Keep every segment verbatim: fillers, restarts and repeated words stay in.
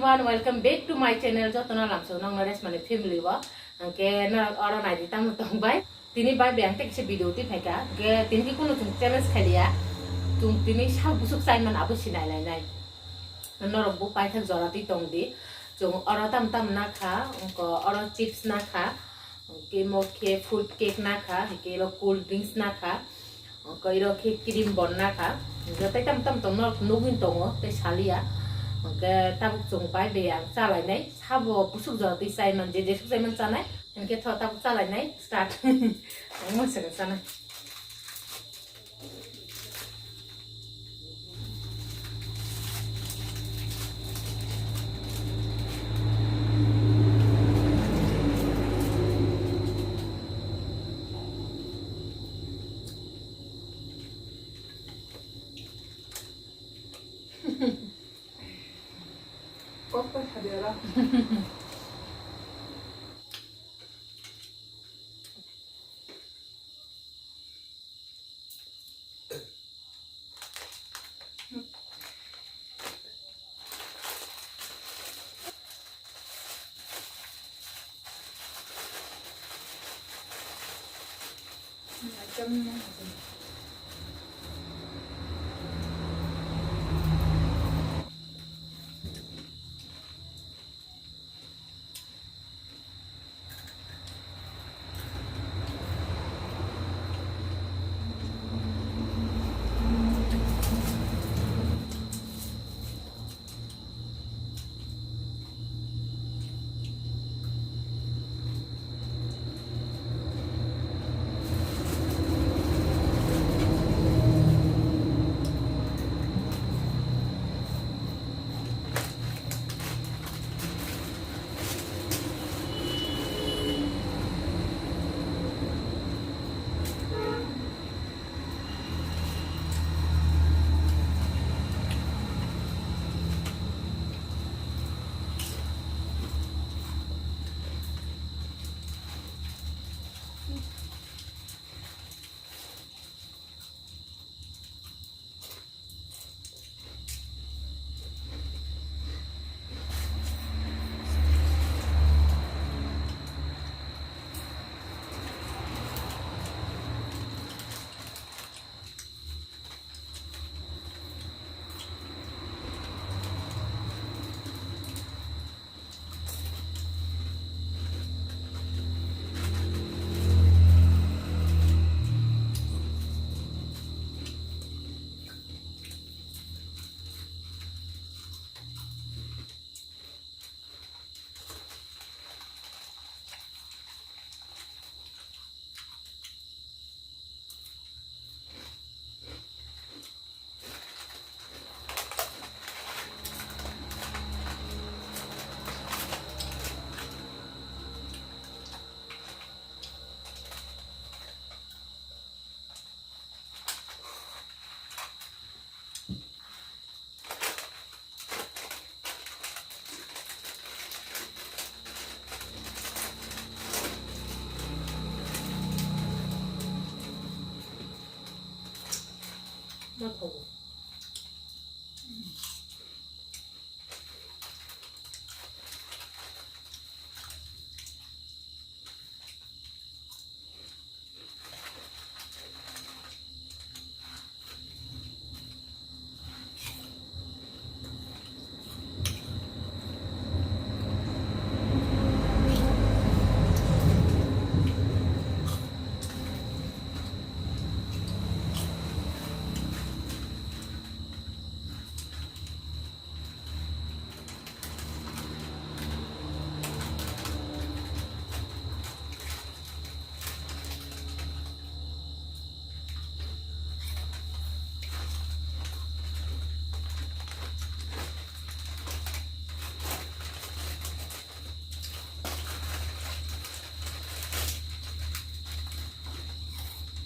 Everyone, welcome back to my channel. Jotono lamsao nokno Resmani family o. Hwnkhe norok oro naidi tamo tongbai. Tini bai bai ang tei kisa video twi phaikha. Hwnkhe tini khe kunu chwng challenge khailiya. Chwng tini sak busuk chaiman abo sinai lainai. Norok bo paithak jora twi tongdi. Chwng oro tam tam nakha, wngkha oro chips nakha, hwnkhe imo khe fruit cake nakha, hwnkhe iro cold drinks nakha, hwnkhe iro khe cream bon nakha. Hwnkhe tei tam tam tong norok nugwi tongo tei saliya. Hwnkhe tabuk chwng bai bai ang chalainai, sabo busuk jora twi chaiman, je jesuk chaiman chanai, hwnkhe tho tabuk chalainai start. Ang mosero chanai. Kokta khadiara.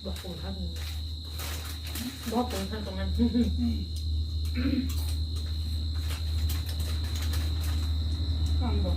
Bo pungtha pungtha. Bo pungtha tongan. Hmm. Ang bo.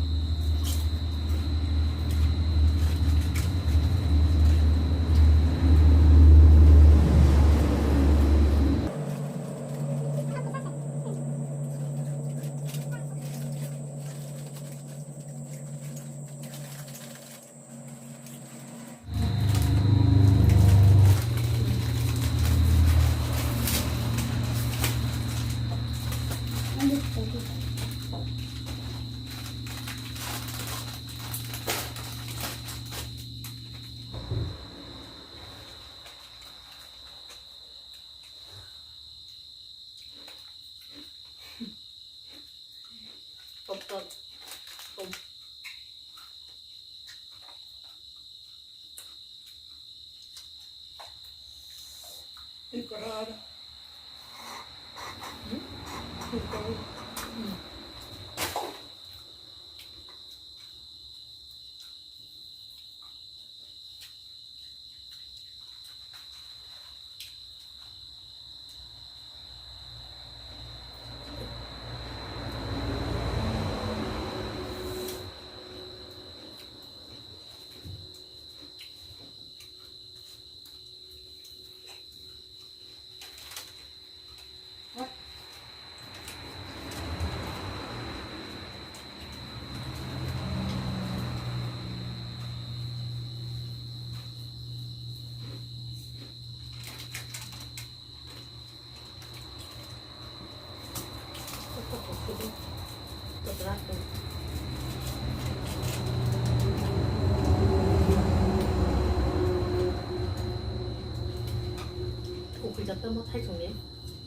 Ukui jat tamo thaisong ni,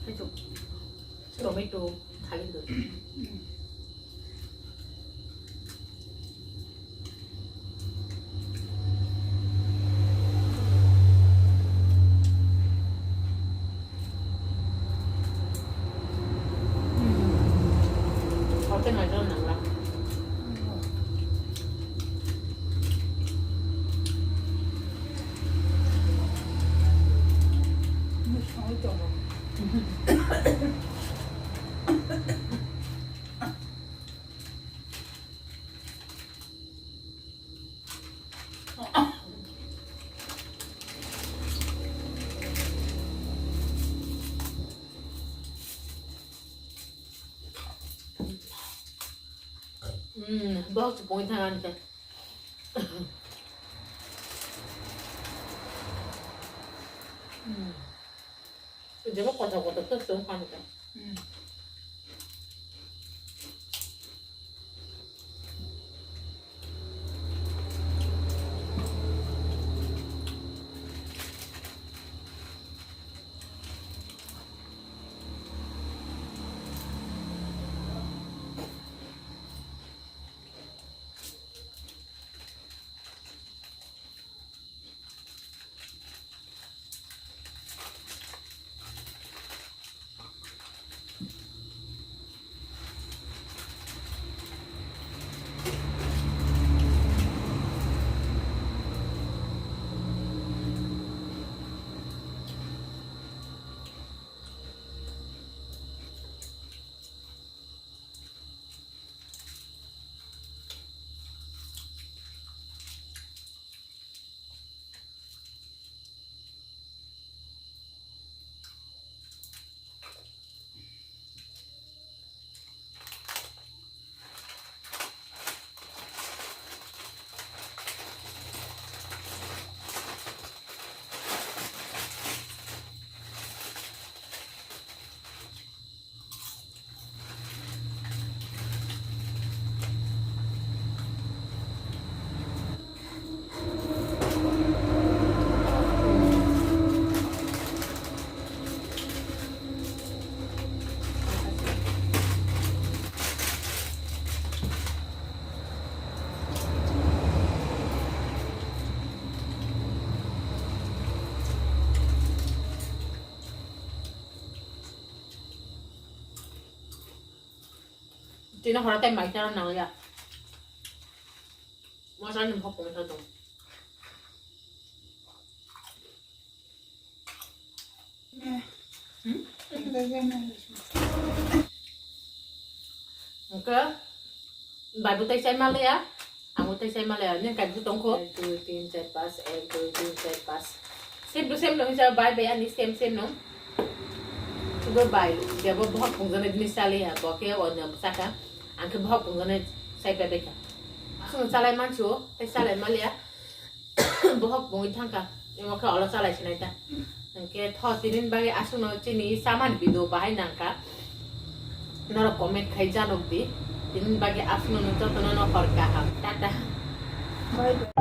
thaisong, tomato, thalik do. Hotel mai jol nang la. Hmm, bohok se pungwi thang ani khe. Hmm. Jebo kotor kotor to chwng kha ani khe. Hmm. Tini horo tei mai chana nang ya. Masala ni bhok kong sa tong. Hmm? Hwnkhe, bai bo tei chai ma le ya. Ang bo tei chai ma le ya. Nini kai bo tong kho. Ek, dui, tin, char, panch, ek, dui, tin, char, panch. Same to same no hwnsa bai bai ani same same no. Sugar bai, ya bo bohok pungjaknai bini cha le ya. Bo khe o no cha kha. Ang khe bohok pungjaknai chai pai bai kha. Aswk no cha lai man si o, tei cha lai ma le ya. Bohok pungwi thangkha, imo khe olo chalai sinai ta. Hwnkhe tho tinin bagwi aswkno chini chamani video bahai nangkha. Norok comment khai janok di. Tinin bagwi aswkno jotono no hor kaham. Tata. Bye bye.